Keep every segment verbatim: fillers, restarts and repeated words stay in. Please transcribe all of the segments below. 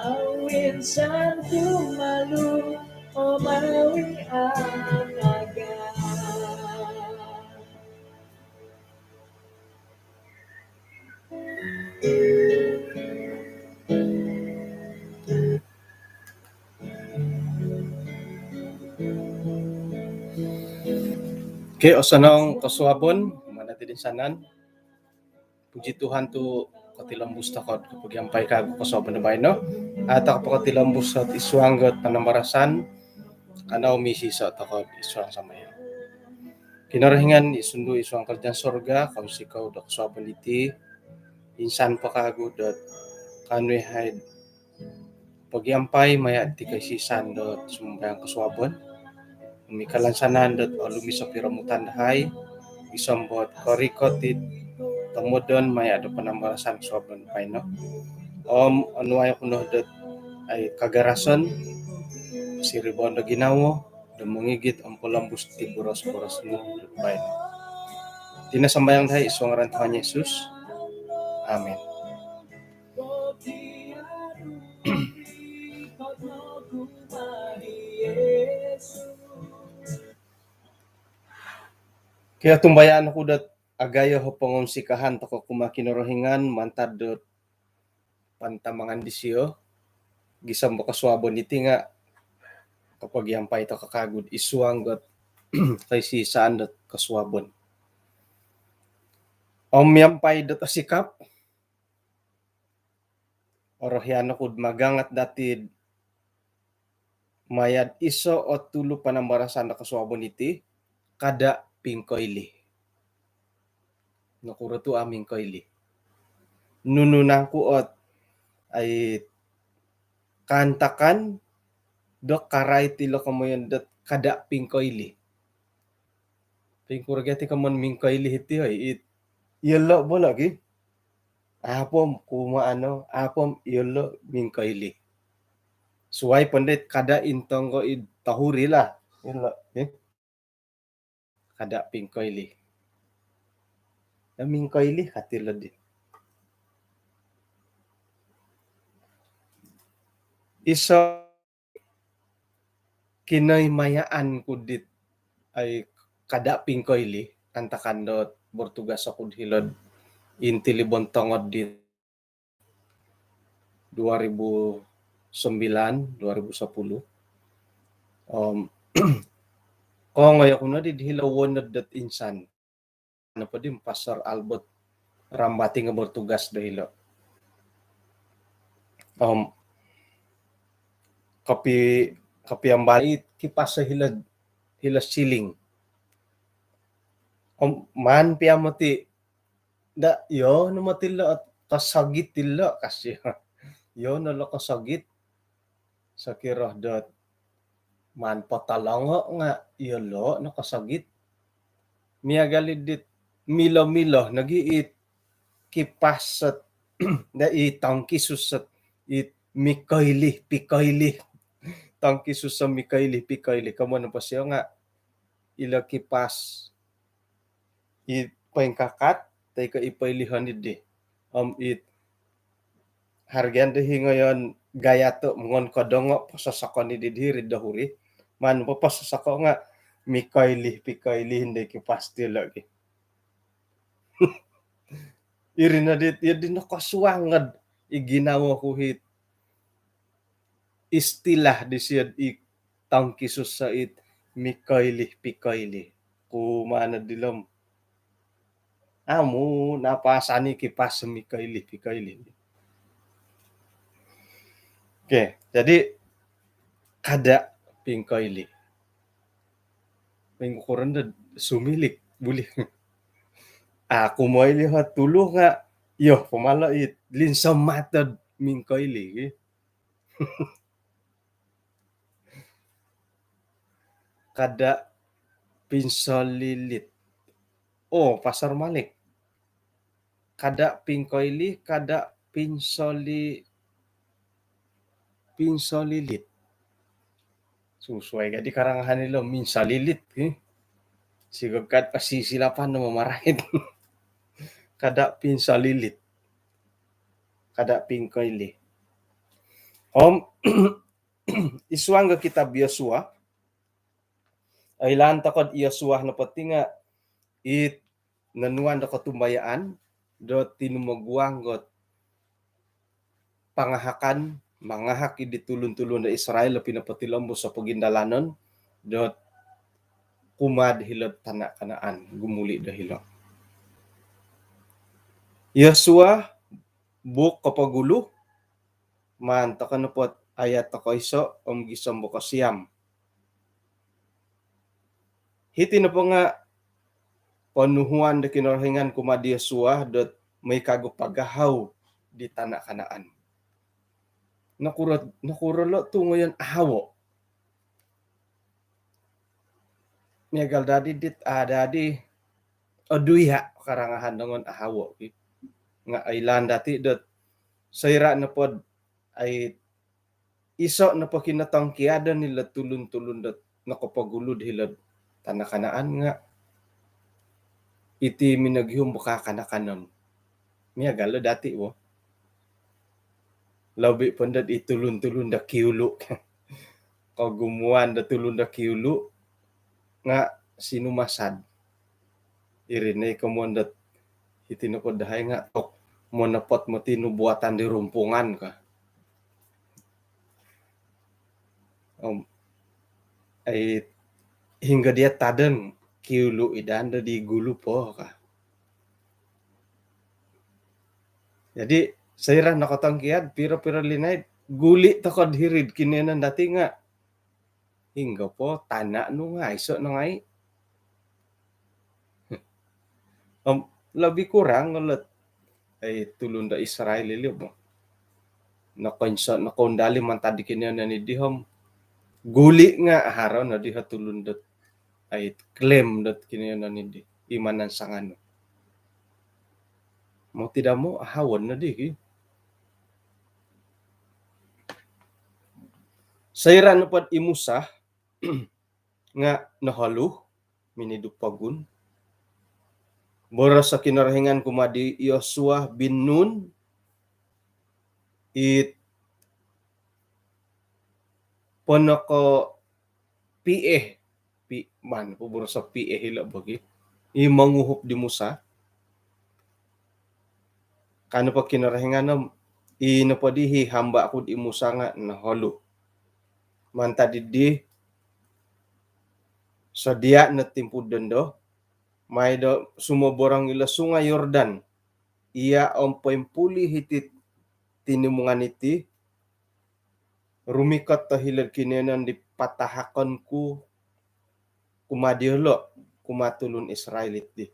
Awin santu malu o mawi amaga. Okey, osonong kosuabon, mana tidin sanan. Puji Tuhan tu kotilombus tokou kopogiampai kagu kosuabon do baino. Atau kopogiampai kotilombus ot isuang got panambarasan, kanou misiso tokou isuang sambayang. Kinorohingan i sundu isuang kerajaan sorga, kounsikou do kosuabon iti, insan po kagu dot kaanu yahai pogiampai maya ti kaisisan dot sumambayang kosuabon. Om i kalansanan dot olumis o piromutan dahai, gisom dot korikot it tomodon maya do panambarasan kosuabon baino. Om onuai oku no dot ai kagarasan, siribaan do ginawo, do mongigit om polombus ti boros-boros nu dot baino. Iti no sambayang dahai isuang ngaran Tuhan Yesus. Amin. Okey, otumbayaan oku dot agayo o pongunsikahan tokou kumaa Kinorohingan mantad dot pantamangan disio, gisom do kosuabon iti nga kopogiampai tokou kagu id suang dot kaisisan dot kosuabon. Om miampai dot osikap, orohian oku do magangat dati do maya do iso o tulu panambarasan do kosuabon iti, kada pingkoilih. Nokuro tu au mingkoilih? Nunu nangku ot ai kaantakan do karait ilo komoyon dot kada pingkoilih? Pingkuro gia ti komoyon mingkoilih iti, oi, it iyolo bo lagi. Au po om kumaa no, au po om iyolo mingkoilih. Suai po dit kada intong ko id tohuri lah. Iyolo, eh. Kada pingkoilih. Mingkoilih kati lo di. Iso kinoimayaan ku dit ai kada pingkoilih, antakan dot bertugas oku hilo id Intilibon Tongod di dua ribu sembilan, dua ribu sepuluh. Om kongoi oku no di hilo wonod dot insan. Nopo di Pastor Albert Rambati nga bertugas do hilo. Om kopi, kopiambai kipas hilo, hilo siling. Om maan pia moti da, iyo no moti lo kosogit ilo kasi. Iyo no lo kosogit. Sokiro dot maan potolongo nga iyolo no kosogit. Miagal i dit milo-milo nogi it kipas ot da i tongkisus ot it mikoilih pikoilih. Tongkisus ot mikoilih pikoilih. Komoyon nopo sio nga ilo kipas i poingkakat toi ko i poilihon di. Om it hargaan do hingoyon gaya tu mongon kodongo pososokon i di hiri do huri. Maan po pososoko nga mikoilih pikoilih di kipas ti lagi. Iri no dit, iyo di nokosuang nod i ginawo ku hit istilah disio i tongkisus ot mikoilih pikoilih. Kumaa no dilo om amu napasan i kipas mikoilih pikoilih. Okey, jadi kada pingkoilih. Pingkukuran do sumilik, boleh. Au ku moilih o tulu nga, iyo, pamalo it linsomat do mingkoilih. Kada pinsolilit. Oh, Pastor Malik. Kada pingkoilih, kada pinsoli-, pinsolilit. Susuai gadi karangahan ilo minsolilit, eh. Sigog kad pasisilapan no mamarait. Kada pinsolilit. Kada pingkoilih. Om id suang do kitab Yosua, oilaan toko do Yosua nopo ti nga it nonuan do kotumbayaan do tinumoguang do pangahakan, mangahak i di tulun-tulun do Israel do pinopotilombus o pogindalanon do kumaa do hilo tana Kanaan, gumuli do hilo. Yosua buuk kopogulu, maan toko nopo ayat koiso om gisom do kosiam. Hiti nopo nga ponuhuan do Kinorohingan kumaa di Yosua dot moi kagu pagahau di tana Kanaan. Nokuro, nokuro lo tu ngoyon ahawo? Miagal dadi dit, ah, dadi oduya karangahan do ngoyon ahawo. Nga oilaan dati dot soira nopo do ai iso nopo kinotongkiadan ilo tulun-tulun dot nokopogulu do hilo tana Kanaan nga iti minogihum do kakanakanon. Miagal lo dati bo. Lobi po dot i tulun-tulun do kiulu. Kogumuan do tulun do kiulu nga sinumasad. Iri no i komoyon dot hiti nopo dahai nga tok monopot moti nubuatan di rumpungan ka. Om ai hinggo dia tadon kiulu idan do di gulu po ka. Jadi soira nokotongkiad piro-piro linaid, guli toko do hiri do kinoyonon dati nga hinggo po tana nu nga aiso no ngai. Om lobi kurang lo ai tulun do Israel ilo bo. Nokoinso, nokoundali mantad di kinoyonon di om guli nga haro no di tulun dot ai klaim dot kinoyonon di imanan sanganu. Mau tidak mau ahawon no di ki. Soira nopo do i Musa nga noholu minidu pogun, boros o Kinorohingan kumaa di Yosua bin Nun, it ponoko P A, P, man, boros o P A hilo bagi. I monguhup di Musa. Ka nopo Kinorohingan om, i nopo di i hamba ku di Musa nga noholu. Mantad di sodia no timpu dondo, mai do sumoborong ilo sungai Yordan. Iya om poimpuli hiti tinimungan iti, rumikot do hilo kinoyonon di patahakon ku kumaa diolo, kumaa tulun Israel iti.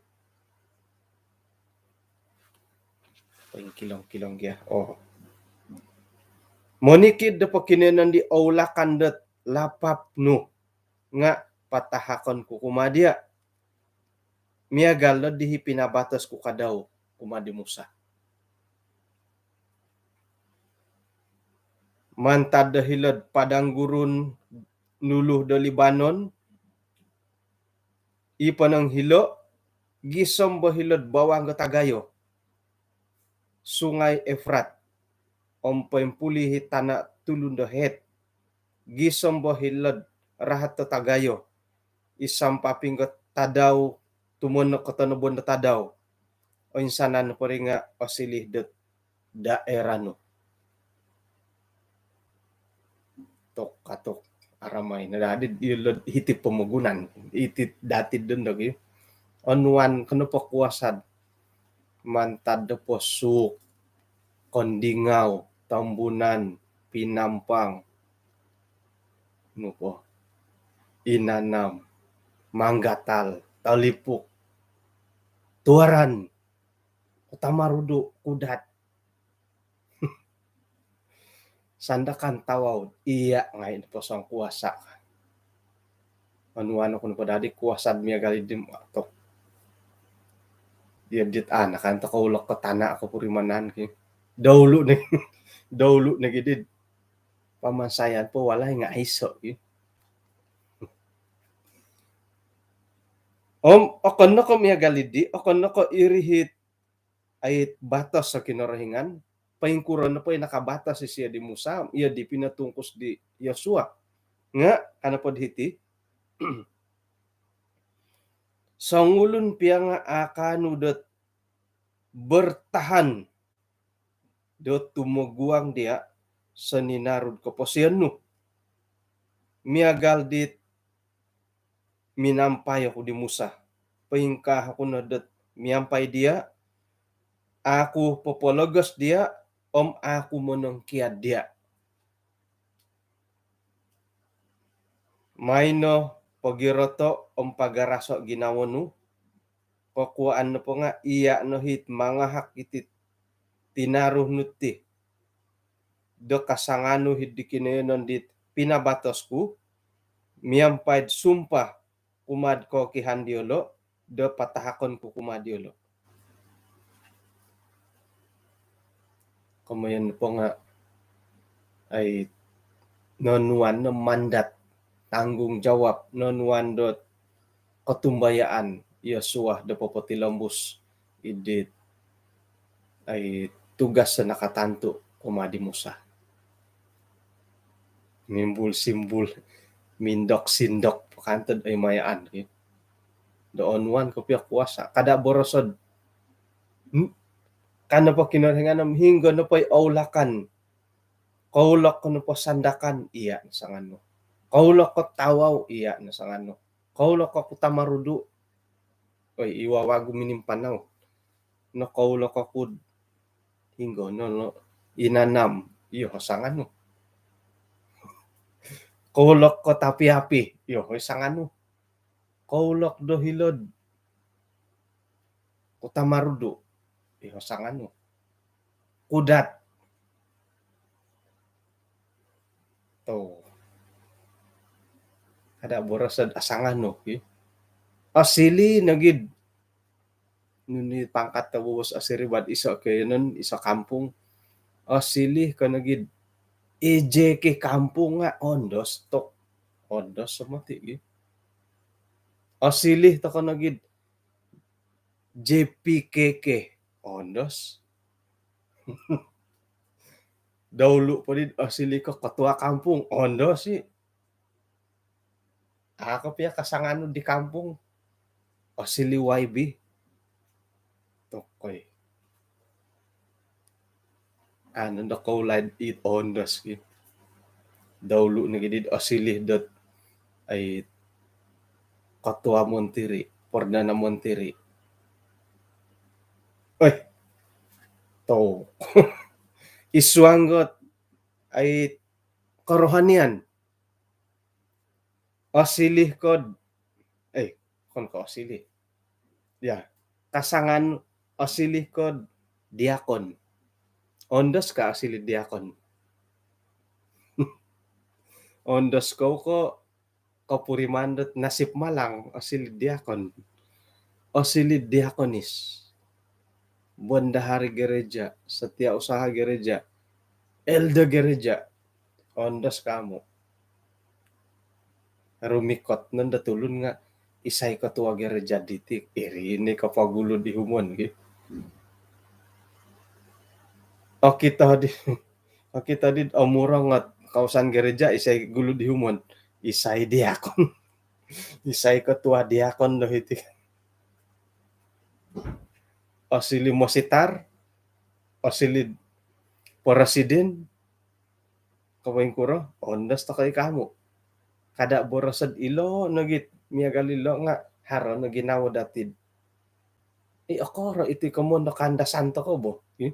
Poingkilong-kilong gia. Oh. Monikid do pokinoyonon di oulakan dot lapap nu nga patahakon ku kumaa dia. Miagal do di i pinabatos ku kadau kumaa di Musa. Mantad do hilo do padang gurun nulu do Libanon, i ponong hilo gisom bo hilo do bawang do tagayo Sungai Efrat, om poimpuli i tana tulun do Het, gisom bo hilo do rahat do tagayo, i sampaping do tadau, tumonok kotonobon do tadau. Oinsanan po ri nga osiliu dot daerah nu. Tok katok aramai no dadi ilo hiti pomogunan, iti dati dondo ki. Onuan ko nopo kuasa do mantad do Posuuk, Kondingau, Tambunan, Pinampang, nopo, Inanam, Manggatal, Talipuk, Tuaran, Kota Marudu, Kudat, Sandakan, Tawau, iya ngai nopo songkuasa. Onuan oku nopo dadi kuasa do miagal di tok. Iya dit anak kan toko ulok ko tana ko purimanan ki. Daulu ni, daulu ni gidi. Pamansayan po walai nga aiso ki. Om okon no ko miagal di, okon no ko iri it ai batos o Kinorohingan, poingkuro nopo i nakabatos isio di Musa, iyo di pinotungkus di Yosua. Nga' ka nopo di hiti, songulun pia nga' a' kaanu dot bertahan dot tumoguang diya' soninaru'd koposion nu. Miagal dit minampai oku di Musa. Poingkaa oku no dot miampai diya', a' ku popologos diya', om a' ku monongkiad diya'. Maino pogiroto' om pagaraso' ginawo nu, kokuaan nopo nga' iya' no hit mangahak iti't tinaru nu ti do kasanganu hiddi kinoiyonon dit pinabatos ku, miampai'd sumpah kumaa'd kookihan diyolo' do patahakon ku kumaa diyolo'. Komoyon nopo nga' ai nonuan no mandat, tanggungjawab, nonuan dot kotumbayaan i Yosua do popotilombus idit ai tugas do nakatantu' kumaa di Musa. Mimbul-simbul, mindok-sindok, pakantod ai mayaan ki. Do onuan ko pia kuasa', kada' boroso'd, hmm? Ka nopo Kinorohingan om hinggo nopo i oulakan, koulok ko nopo Sandakan, iya' no sanganu. Koulok ko Tawau, iya' no sanganu. Koulok ko Kota Marudu, oi, i wawagu minimpanau. No koulok oku'd hinggo no, no Inanam, iyo sanganu. Koulok ko Tapi-api, iyo sanganu. Koulok do hilo'd Kota Marudu, iyo sanganu. Kudat. Tu. Kada' boroso'd asanganu ki. Osiliu nogi'd nunu i pangkat do bobos osiriu ba'd iso' koiyonon, iso' kampung. Osiliu ko nogi'd E J K kampung nga' ondos tok. Ondos sama ti ki. Osiliu toko nogi'd J P K K, ondos. Daulu' po di osiliu ko ketua kampung, ondos i. A' ko pia kasanganu di kampung, osiliu Y B. Tokoi. Anu do koulai'd it ondos ki. Daulu' nogi di osiliu dot ai ketua montiri, perdana montiri. Oi. Tu. I suang dot ai kerohanian. Osiliu ko'd, eh, okon ko' osiliu. Ya, kasanganu, osiliu ko'd diakon. Ondos ka osiliu diakon? Ondos kou ko' kopuriman dot nasib malang, osiliu diakon. Osiliu diakonis. Bendahari gereja, setiausaha gereja, elder gereja. Ondos ka amu'? Rumikot nondo tulun nga' isai ketua gereja diti, iri ni kopogulu di ihumon ki. Okito di, okito di omurong ot kausan gereja, isai gulu di ihumon? Isai diakon? Isai ketua diakon do hiti? Osiliu mositar, osiliu presiden, ka poingkuro, ondos tokoi ka amu'? Kada' boroso'd ilo' nogi, miagal ilo' nga' haro no ginawo dati'd, i okoro' iti komoyon do kaandasan toko' bo. Ih.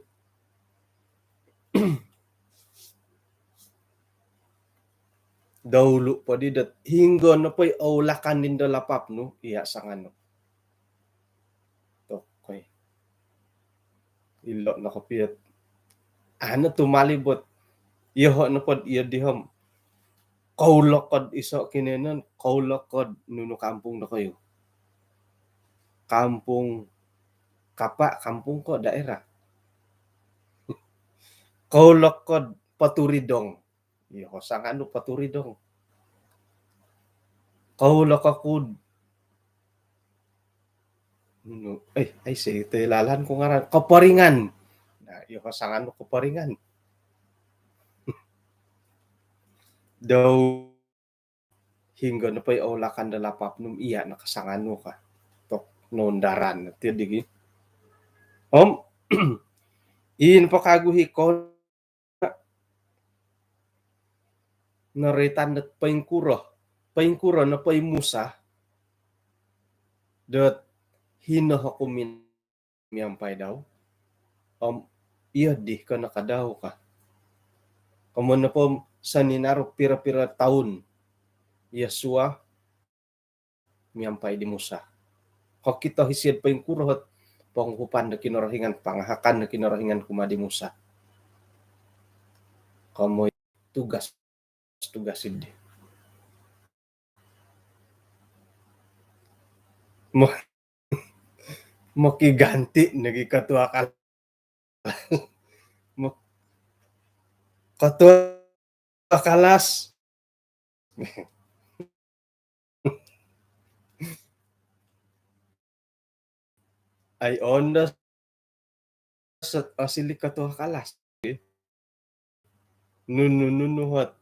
Daulu' po di dot hinggo nopo i oulakan di do lapap nu, iya' sanganu. Tokoi. Ilo' no kopio. Anu tumalib ot iyoho' nopo'd iyo di om, koulok ko'd iso' kinoiyonon, koulok ko'd nunu kampung dokoyu? Kampung kapa', kampung ko' daerah? Koulok ko'd Poturidong? Iyo sanganu Poturidong. Koulok oku'd nunu, eh, aiso' iti lalan ku ngaran, Koporingan. Na, Iyo, kasanganu ko paringan. Dau hinggo nopo i oulakan do lapap nu om iya nakasanganu ka. Tok nondaran ti digi. Om, ii nopo kagu hiko noroitan dot poingkuro. Poingkuro nopo i Musa dot hino oku min- miampai dau. Om, iyo di ko no ka dau ka. Komoyon nopo om soninaru piro-piro toun Yosua miampai di Musa. Kokito isio do poingkuro ot ponguhupan do Kinorohingan, pangahakan do Kinorohingan kumaa di Musa. Komoyon tugas tugas di. Mo-, mokiganti nogi ketua kal-, mo-, ketua kalas. Ai ondo sot osiliu ketua kalas. Nunu-nunu ot